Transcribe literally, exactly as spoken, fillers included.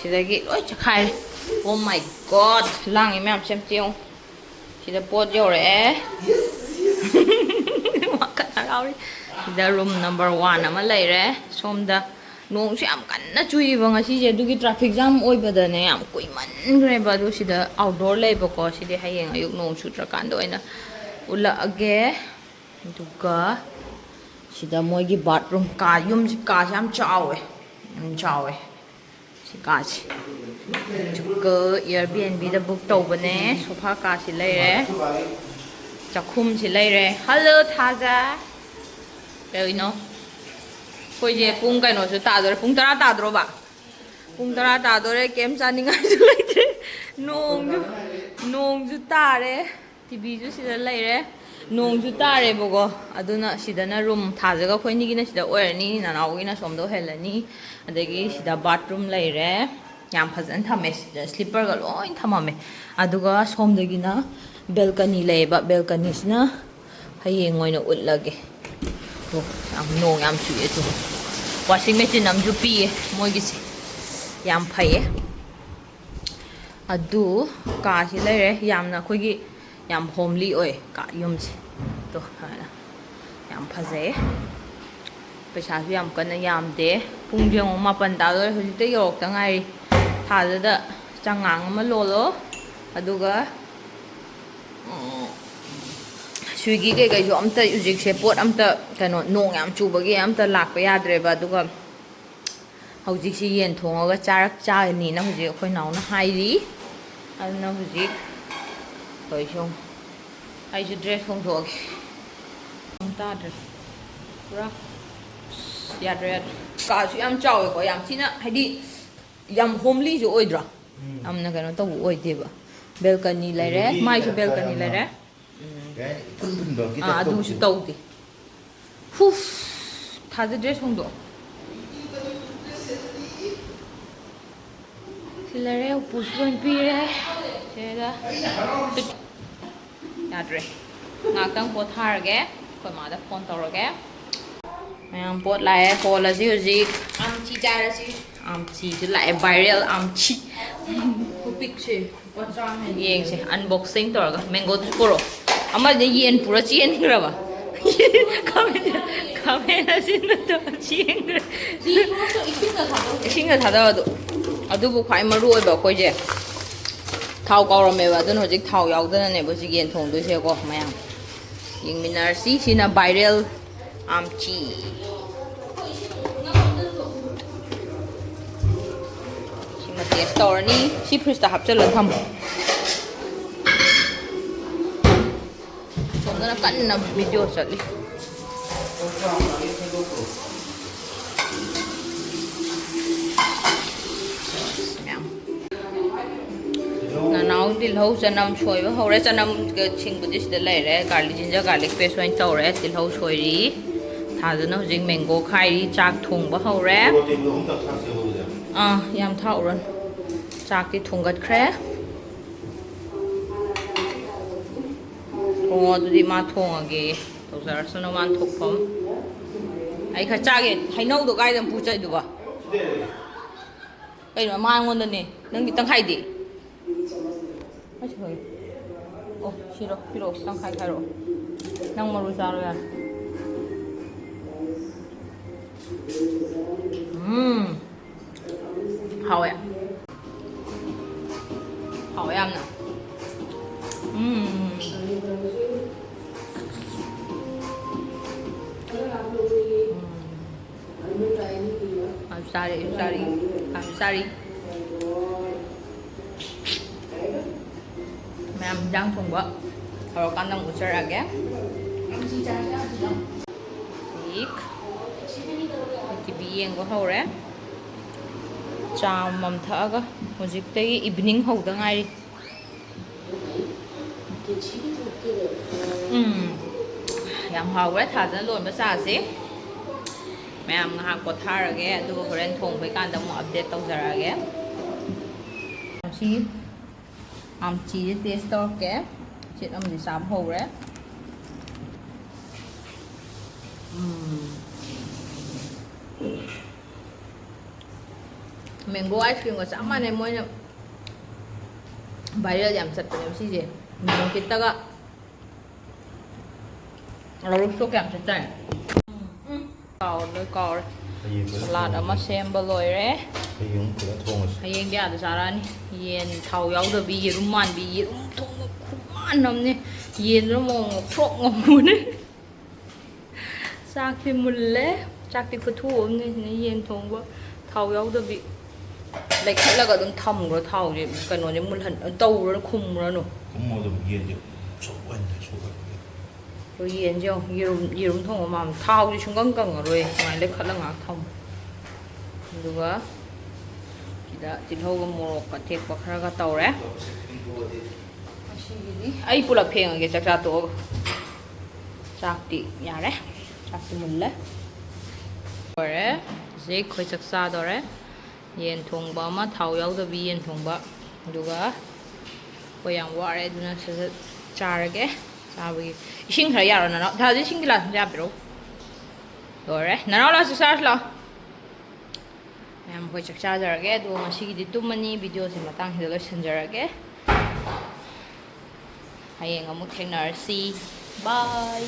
ꯁꯤꯗꯒꯤ ꯂꯣꯏ ꯆꯈꯥꯏꯔꯦ꯫ Oh my God, ꯂꯥꯡꯉꯤ ꯃꯌꯥꯝꯁꯦ ꯑꯝꯇ ꯌꯦꯡꯉꯨ꯫ ꯁꯤꯗ ꯄꯣꯠ ꯌꯧꯔꯛꯑꯦ꯫ ꯋꯥꯈꯜ ꯍꯔꯥꯎꯔꯤ꯫ ꯁꯤꯗ room number one ꯑꯃ ꯂꯩꯔꯦ꯫ ꯁꯣꯝꯗ ꯅꯣꯡꯁꯨ ꯌꯥꯝ ꯀꯟꯅ ꯆꯨꯏꯕ ꯉꯁꯤꯁꯦ, ꯑꯗꯨꯒꯤ traffic jam ꯑꯣꯏꯕꯗꯅꯦ ꯌꯥꯝ ꯀꯨꯏꯃꯟꯈ꯭ꯔꯦꯕ꯫ ꯑꯗꯨ ꯁꯤꯗ outdoor ꯂꯩꯕꯀꯣ, ꯁꯤꯗꯤ ꯍꯌꯦꯡ ꯑꯌꯨꯛ ꯅꯣꯡ ꯆꯨꯗ꯭ꯔꯀꯥꯟꯗ ꯑꯣꯏꯅ ꯎꯠꯂꯛꯑꯒꯦ꯫ ꯑꯗꯨꯒ ꯁꯤꯗ ꯃꯣꯏꯒꯤ bathroom, ꯀꯥ, ꯌꯨꯝꯁꯤ, ꯀꯥꯁꯤ ꯌꯥꯝ ꯆꯥꯎꯋꯦ꯫ ꯌꯥꯝ ꯆꯥꯎꯋꯦ ꯁꯤ ꯀꯥꯁꯤ꯫ ꯑꯗꯨꯒ Airbnbꯗ book ꯇꯧꯕꯅꯦ꯫ Sofa ꯀꯥꯁꯤ ꯂꯩꯔꯦ, ꯆꯥꯛꯈꯨꯝꯁꯤ ꯂꯩꯔꯦ꯫ Hello ꯊꯥꯖ꯫ ꯀꯩꯅꯣ, ꯑꯩꯈꯣꯏꯁꯦ ꯄꯨꯡ ꯀꯩꯅꯣꯁꯨ ꯇꯥꯗꯣꯔꯦ, ꯄꯨꯡ ꯇꯔꯥ ꯇꯥꯗ꯭ꯔꯣꯕ? ꯄꯨꯡ ꯇꯔꯥ ꯇꯥꯗꯣꯔꯦ, ꯀꯩꯝ ꯆꯥꯅꯤꯡꯉꯥꯏꯁꯨ ꯂꯩꯇ꯭ꯔꯦ꯫ ꯅꯣꯡꯁꯨ, ꯅꯣꯡꯁꯨ ꯇꯥꯔꯦ꯫ ꯇꯤꯚꯤꯁꯨ ꯁꯤꯗ ꯂꯩꯔꯦ꯫ ꯅꯣꯡꯁꯨ ꯇꯥꯔꯦꯕꯀꯣ, ꯑꯗꯨꯅ ꯁꯤꯗꯅ room, ꯊꯥꯖꯒ ꯑꯩꯈꯣꯏꯅꯤꯒꯤꯅ ꯁꯤꯗ ꯑꯣꯏꯔꯅꯤ, ꯅꯅꯥꯎꯒꯤꯅ ꯁꯣꯝꯗ ꯑꯣꯏꯍꯜꯂꯅꯤ꯫ ꯑꯗꯒꯤ ꯁꯤꯗ bathroom ꯂꯩꯔꯦ, ꯌꯥꯝ ꯐꯖꯅ ꯊꯝꯃꯦ꯫ ꯁꯤꯗ slipperꯒ ꯂꯣꯏ ꯊꯝꯃꯝꯃꯦ꯫ ꯑꯗꯨꯒ ꯁꯣꯝꯗꯒꯤꯅ balcony ꯂꯩꯌꯦꯕ, balconyꯁꯤꯅ ꯍꯌꯦꯡ ꯑꯣꯏꯅ ꯎꯠꯂꯒꯦ꯫ ꯑꯣ, ꯌꯥꯝ, ꯅꯣꯡ ꯌꯥꯝ ꯆꯨꯏꯌꯦ꯫ ꯑꯗꯨ washing machine ꯑꯃꯁꯨ ꯄꯤꯌꯦ ꯃꯣꯏꯒꯤꯁꯦ, ꯌꯥꯝ ꯐꯩꯌꯦ꯫ ꯑꯗꯨ ꯀꯥꯁꯤ ꯂꯩꯔꯦ꯫ ꯌꯥꯝꯅ ꯑꯩꯈꯣꯏꯒꯤ ꯌꯥꯝ homely ꯑꯣꯏ ꯀꯥ, ꯌꯨꯝꯁꯦ꯫ ꯑꯗꯣ ꯁꯨꯃꯥꯏꯅ ꯌꯥꯝ ꯐꯖꯩꯌꯦ꯫ ꯄꯩꯁꯥꯁꯨ ꯌꯥꯝ ꯀꯟꯅ ꯌꯥꯝꯗꯦ꯫ ꯄꯨꯡꯁꯦ ꯑꯃꯨꯛ ꯃꯥꯄꯟ ꯇꯥꯗꯣꯔꯦ, ꯍꯧꯖꯤꯛꯇ ꯌꯧꯔꯛꯇ ꯉꯥꯏꯔꯤ꯫ ꯊꯥꯖꯗ ꯆꯉꯥꯡ ꯑꯃ ꯂꯣꯜꯂꯣ, ꯑꯗꯨꯒ, ꯎꯝ, Swiggy ꯀꯩꯀꯩꯁꯨ ꯑꯝꯇ, ꯍꯧꯖꯤꯛꯁꯦ ꯄꯣꯠ ꯑꯝꯇ, ꯀꯩꯅꯣ, ꯅꯣꯡ ꯌꯥꯝ ꯆꯨꯕꯒꯤ ꯑꯝꯇ ꯂꯥꯛꯄ ꯌꯥꯗ꯭ꯔꯦꯕ꯫ ꯑꯗꯨꯒ ꯍꯧꯖꯤꯛꯁꯤ ꯌꯦꯟ ꯊꯣꯡꯉꯒ ꯆꯥꯔꯛ ꯆꯥꯒꯅꯤꯅ ꯍꯧꯖꯤꯛ ꯑꯩꯈꯣꯏ ꯅꯥꯎꯅ ꯍꯥꯏꯔꯤ꯫ ꯑꯗꯨꯅ ꯍꯧꯖꯤꯛ ꯇꯧꯔꯤꯁꯤ ꯌꯦꯡꯉꯨ꯫ ꯑꯩꯁꯨ dress ꯍꯣꯡꯗꯣꯛꯑꯒꯦ꯫ ꯒ꯭ꯌꯥꯟ ꯇꯥꯗ꯭ꯔꯦ ꯄꯨꯔꯥ꯫ ꯑꯁ, ꯌꯥꯗ꯭ꯔꯦ, ꯌꯥꯗ꯭ꯔꯦ꯫ ꯀꯥꯁꯨ ꯌꯥꯝ ꯆꯥꯎꯋꯦꯀꯣ, ꯌꯥꯝ ꯊꯤꯅ, ꯍꯥꯏꯗꯤ, ꯌꯥꯝ homelyꯁꯨ ꯑꯣꯏꯗ꯭ꯔꯣ? ꯎꯝ꯫ ꯌꯥꯝꯅ ꯀꯩꯅꯣ ꯇꯧꯕ ꯑꯣꯏꯗꯦꯕ꯫ Balcony ꯂꯩꯔꯦ, ꯑꯗꯒꯤ ꯃꯥꯏꯁꯨ ꯀꯩꯅꯣ ꯇꯧꯋꯦ, balcony ꯌꯥꯝꯅ ꯂꯩꯔꯦ꯫ ꯀꯩ ꯍꯥꯏꯅꯤ? ꯏꯐꯨꯟ ꯐꯨꯟꯕꯒꯤ ꯑꯥ, type ꯑꯗꯨꯁꯨ ꯇꯧꯕꯗꯣ꯫ ꯇꯧꯗꯦ꯫ ꯍꯨꯐ! ꯊꯥꯖꯗ꯭ꯔꯦ ꯁꯣꯝꯗꯣ꯫ ꯁꯤ ꯂꯩꯔꯦ, ꯎꯄꯨꯁꯨ ꯂꯣꯏ ꯄꯤꯔꯦ꯫ ꯁꯤꯗ ꯌꯥꯗ꯭ꯔꯦ꯫ ꯉꯥꯛꯇꯪ ꯄꯣꯊꯥꯔꯒꯦ꯫ ꯑꯩꯈꯣꯏ ꯃꯥꯗ phone ꯇꯧꯔꯒꯦ꯫ ꯃꯌꯥꯝ ꯄꯣꯠ ꯂꯥꯛꯑꯦ꯫ ꯍꯣꯜꯂꯁꯤ ꯍꯧꯖꯤꯛ꯫ ꯑꯝꯆꯤ ꯆꯥꯔꯁꯤ꯫ ꯑꯥꯝꯆꯤꯁꯨ ꯂꯥꯛꯑꯦ, viral ꯑꯥꯝꯆꯤ꯫ ꯈꯨꯄꯤꯛꯁꯦ꯫ ꯌꯦꯡꯁꯦ, unboxing ꯇꯧꯔꯒ꯫ Mangoꯗꯨꯁꯨ ꯄꯨꯔꯛꯑꯣ꯫ ꯑꯃꯗꯤ ꯌꯦꯟ ꯄꯨꯔ ꯆꯦꯟꯈ꯭ꯔꯕ? ꯈꯥꯃꯦꯟ, ꯈꯥꯃꯦꯟ ꯑꯁꯤꯟꯕꯗꯣ ꯆꯦꯟꯈ꯭ꯔꯦ꯫ ꯏꯁꯤꯡꯗ ꯊꯥꯗꯧ꯫ ꯏꯁꯤꯡꯗ ꯊꯥꯗꯧ ꯑꯗꯨ꯫ ꯑꯗꯨꯕꯨ ꯈ꯭ꯋꯥꯏ ꯃꯔꯨ ꯑꯣꯏꯕ ꯑꯩꯈꯣꯏꯁꯦ ꯊꯥꯎ ꯀꯥꯎꯔꯝꯃꯦꯕ, ꯑꯗꯨꯅ ꯍꯧꯖꯤꯛ ꯊꯥꯎ ꯌꯥꯎꯗꯅꯅꯦꯕ ꯍꯧꯖꯤꯛ ꯌꯦꯟ ꯊꯣꯡꯗꯣꯏꯁꯦꯀꯣ ꯃꯌꯥꯝ꯫ ꯌꯦꯡꯃꯤꯟꯅꯔꯁꯤ꯫ ꯁꯤꯅ viral ꯑꯥꯝꯆꯤ꯫ ꯁꯤꯃ test ꯇꯧꯔꯅꯤ꯫ ꯁꯤ fridgeꯇ ꯍꯥꯞꯆꯤꯜꯂꯒ ꯊꯝꯃꯣ꯫ ꯁꯣꯝꯗꯅ ꯀꯟꯅ video ꯆꯠꯂꯤ꯫ ꯃꯌꯥꯝ꯫ ꯅꯅꯥꯎ ꯇꯤꯜꯍꯧ ꯆꯅꯝ ꯁꯣꯏꯕ ꯍꯧꯔꯦ꯫ ꯆꯅꯝꯒ ꯁꯤꯡꯕꯨꯗꯤ ꯁꯤꯗ ꯂꯩꯔꯦ꯫ Garlic, ginger garlic paste ꯑꯣꯏꯅ ꯇꯧꯔꯦ꯫ ꯇꯤꯜꯍꯧ ꯁꯣꯏꯔꯤ꯫ ꯊꯥꯖꯅ ꯍꯧꯖꯤꯛ mango ꯈꯥꯏꯔꯤ꯫ ꯆꯥꯛ ꯊꯣꯡꯕ ꯍꯧꯔꯦ꯫ ꯑꯥ, ꯌꯥꯝ ꯊꯥꯛꯎꯔꯅꯨ꯫ ꯆꯥꯛꯇꯤ ꯊꯣꯡꯒꯠꯈ꯭ꯔꯦ꯫ ꯑꯣ, ꯑꯗꯨꯗꯤ ꯃꯥ ꯊꯣꯡꯉꯒꯦ꯫ ꯇꯧꯖꯔꯁꯅꯨ ꯃꯥꯅ ꯊꯣꯛꯐꯝ꯫ ꯑꯩ ꯈꯔ ꯆꯥꯒꯦ꯫ ꯍꯩꯅꯧꯗꯣ ꯀꯥꯏꯗ ꯄꯨ ꯆꯠꯂꯤꯗꯨꯕꯣ? ꯀꯩꯅꯣ, ꯃꯥ ꯑꯩꯉꯣꯟꯗꯅꯦ꯫ ꯅꯪꯒꯤ ꯇꯪꯈꯥꯏꯗꯤ? ꯑꯁ, ꯍꯣꯏ꯫ ꯑꯣ, ꯁꯤꯔꯣ, ꯄꯤꯔꯛꯑꯣ, ꯇꯪꯈꯥꯏ ꯈꯥꯏꯔꯛꯑꯣ꯫ ꯅꯪ ꯃꯔꯨ ꯆꯥꯔꯣ ꯌꯥꯔꯦ꯫ ꯎꯝ꯫ ꯍꯥꯎꯋꯦ꯫ ꯍꯥꯎꯋꯦ ꯌꯥꯝꯅ꯫ ꯎꯝ꯫ ꯎꯝ꯫ ꯌꯥꯝ ꯆꯥꯔꯤ, ꯑꯩꯁꯨ ꯆꯥꯔꯤ꯫ ꯌꯥꯝ ꯆꯥꯔꯤ꯫ ꯃꯌꯥꯝ ꯍꯤꯟꯖꯥꯡ ꯊꯣꯡꯕ ꯍꯧꯔꯀꯥꯟꯗ ꯑꯃꯨꯛ ꯎꯠꯆꯔꯛꯑꯒꯦ꯫ ꯍꯧꯖꯤꯛ ꯇꯤꯚꯤ ꯌꯦꯡꯕ ꯍꯧꯔꯦ꯫ ꯆꯥ ꯑꯃꯃꯝ ꯊꯛꯑꯒ ꯍꯧꯖꯤꯛꯇꯒꯤ evening ꯍꯧꯗ ꯉꯥꯏꯔꯤ꯫ ꯎꯝ, ꯌꯥꯝ ꯍꯥꯎꯈ꯭ꯔꯦ ꯊꯥꯖꯅ ꯂꯣꯟꯕ ꯆꯥꯁꯦ꯫ ꯃꯌꯥꯝ ꯉꯥꯏꯍꯥꯛ ꯄꯣꯊꯥꯔꯒꯦ, ꯑꯗꯨꯒ ꯍꯣꯔꯦꯟ ꯊꯣꯡꯕꯩ ꯀꯥꯟꯗ ꯑꯃꯨꯛ update ꯇꯧꯖꯔꯛꯑꯒꯦ꯫ ꯉꯁꯤ ꯑꯥꯝꯆꯤꯁꯦ test ꯇꯧꯔꯛꯀꯦ꯫ ꯁꯦꯠ ꯑꯃꯗꯤ ꯆꯥꯕ ꯍꯧꯔꯦ꯫ ꯎꯝ꯫ Mango ice creamꯒ ꯆꯞ ꯃꯥꯟꯅꯩ, ꯃꯣꯏꯅ viral ꯌꯥꯝ ꯆꯠꯄꯅꯦꯕ ꯁꯤꯁꯦ꯫ Blinkitꯇꯒ ꯂꯧꯔꯨꯛꯁꯨ ꯀꯌꯥꯝ ꯆꯠꯇꯥꯔꯦ꯫ ꯎꯝ, ꯎꯝ꯫ ꯀꯥꯎꯔꯦ, ꯂꯣꯏ ꯀꯥꯎꯔꯦ꯫ ꯍꯌꯦꯡ ꯐꯖꯅ ꯁꯂꯥꯗ ꯑꯃ ꯊꯣꯡꯉꯁꯤ꯫ ꯁꯦꯝꯕ ꯂꯣꯏꯔꯦ꯫ ꯍꯌꯦꯡ ꯑꯃꯨꯛ ꯐꯖꯅ ꯊꯣꯡꯉꯁꯤ꯫ ꯍꯌꯦꯡꯗꯤ ꯑꯥꯗ ꯆꯥꯔꯛꯑꯅꯤ꯫ ꯌꯦꯟ ꯊꯥꯎ ꯌꯥꯎꯗꯕꯤ, ꯌꯦꯔꯨꯝ ꯃꯥꯟꯕꯤ, ꯌꯦꯔꯨꯝ ꯊꯣꯡꯕ ꯈꯨꯃꯥꯟ ꯑꯃꯅꯦ꯫ ꯌꯦꯟꯗꯨꯅ ꯃꯑꯣꯡ ꯉꯧꯊ꯭ꯔꯣꯛ ꯉꯧꯕꯅꯦ꯫ ꯆꯥꯛꯇꯤ ꯃꯨꯜꯂꯦ꯫ ꯆꯥꯛꯇꯤ ꯈꯨꯊꯨ ꯑꯃꯅꯦ꯫ ꯁꯤꯅ ꯌꯦꯟ ꯊꯣꯡꯕ ꯊꯥꯎ ꯌꯥꯎꯗꯕꯤ꯫ ꯂꯩꯈꯠꯂꯒ ꯑꯗꯨꯝ ꯊꯝꯈ꯭ꯔꯣ ꯊꯥꯎꯁꯦ꯫ ꯀꯩꯅꯣꯁꯦ ꯃꯨꯜꯍꯟ-, ꯇꯧꯔꯨꯔꯅꯨ, ꯈꯨꯝꯃꯨꯔꯅꯨ꯫ ꯈꯨꯝꯃꯣ ꯑꯗꯨꯝ ꯌꯦꯟꯁꯦ ꯁꯣꯛ ꯑꯣꯏꯅ ꯁꯣꯛ ꯑꯣꯏꯅ꯫ ꯑꯗꯣ ꯌꯦꯟꯁꯦ ꯌꯦꯡꯉꯣ, ꯌꯦꯔꯨꯝ, ꯌꯦꯔꯨꯝ ꯊꯣꯡꯕ ꯃꯥꯟꯕ꯫ ꯊꯥꯎꯁꯦ ꯁꯨꯡꯀꯪ ꯀꯪꯉꯔꯣꯏ꯫ ꯁꯨꯃꯥꯏꯅ ꯂꯩꯈꯠꯂ ꯉꯥꯏꯍꯥꯛ ꯊꯝꯃꯣ꯫ ꯑꯗꯨꯒ ꯁꯤꯗ ꯇꯤꯜꯍꯧꯒ ꯃꯣꯔꯣꯛꯀ ꯑꯇꯦꯛꯄ ꯈꯔꯒ ꯇꯧꯔꯦ꯫ ꯉꯁꯤꯒꯤꯗꯤ ꯑꯩ ꯄꯨꯂꯞ ꯐꯦꯡꯉꯒꯦ ꯆꯥꯛ ꯆꯥ ꯇꯣꯛꯑꯒ꯫ ꯆꯥꯛꯇꯤ ꯌꯥꯔꯦ꯫ ꯆꯥꯛꯇꯤ ꯃꯨꯜꯂꯦ꯫ ꯂꯣꯏꯔꯦ꯫ ꯍꯧꯖꯤꯛ ꯑꯩꯈꯣꯏ ꯆꯥꯛ ꯆꯥꯗꯣꯔꯦ꯫ ꯌꯦꯟ ꯊꯣꯡꯕ ꯑꯃ, ꯊꯥꯎ ꯌꯥꯎꯗꯕꯤ ꯌꯦꯟ ꯊꯣꯡꯕ꯫ ꯑꯗꯨꯒ ꯑꯩꯈꯣꯏ ꯌꯥꯝ ꯋꯥꯔꯦ, ꯑꯗꯨꯅ ꯁꯠ ꯁꯠ ꯆꯥꯔꯒꯦ꯫ ꯆꯥꯕꯒꯤ ꯏꯁꯤꯡ ꯈꯔ ꯌꯥꯔꯣ, ꯅꯅꯥꯎ? ꯊꯥꯖꯤ, ꯏꯁꯤꯡ ꯒꯤꯂꯥꯁ ꯑꯝꯇ ꯌꯥꯝ ꯄꯤꯔꯛꯎ꯫ ꯂꯣꯏꯔꯦ꯫ ꯅꯅꯥꯎ, ꯂꯥꯛꯑꯣ, ꯆꯥꯛ ꯆꯥꯔꯁꯤ ꯂꯥꯛꯑꯣ꯫ ꯃꯌꯥꯝ ꯑꯩꯈꯣꯏ ꯆꯥꯛ ꯆꯥꯖꯔꯒꯦ, ꯑꯗꯨꯒ ꯉꯁꯤꯒꯤꯗꯤ ꯇꯨꯝꯃꯅꯤ꯫ ꯚꯤꯗꯤꯑꯣꯁꯦ ꯃꯇꯥꯡꯁꯤꯗ ꯂꯣꯏꯁꯤꯟꯖꯔꯒꯦ꯫ ꯍꯌꯦꯡ ꯑꯃꯨꯛ ꯊꯦꯡꯅꯔꯁꯤ꯫ Bye꯫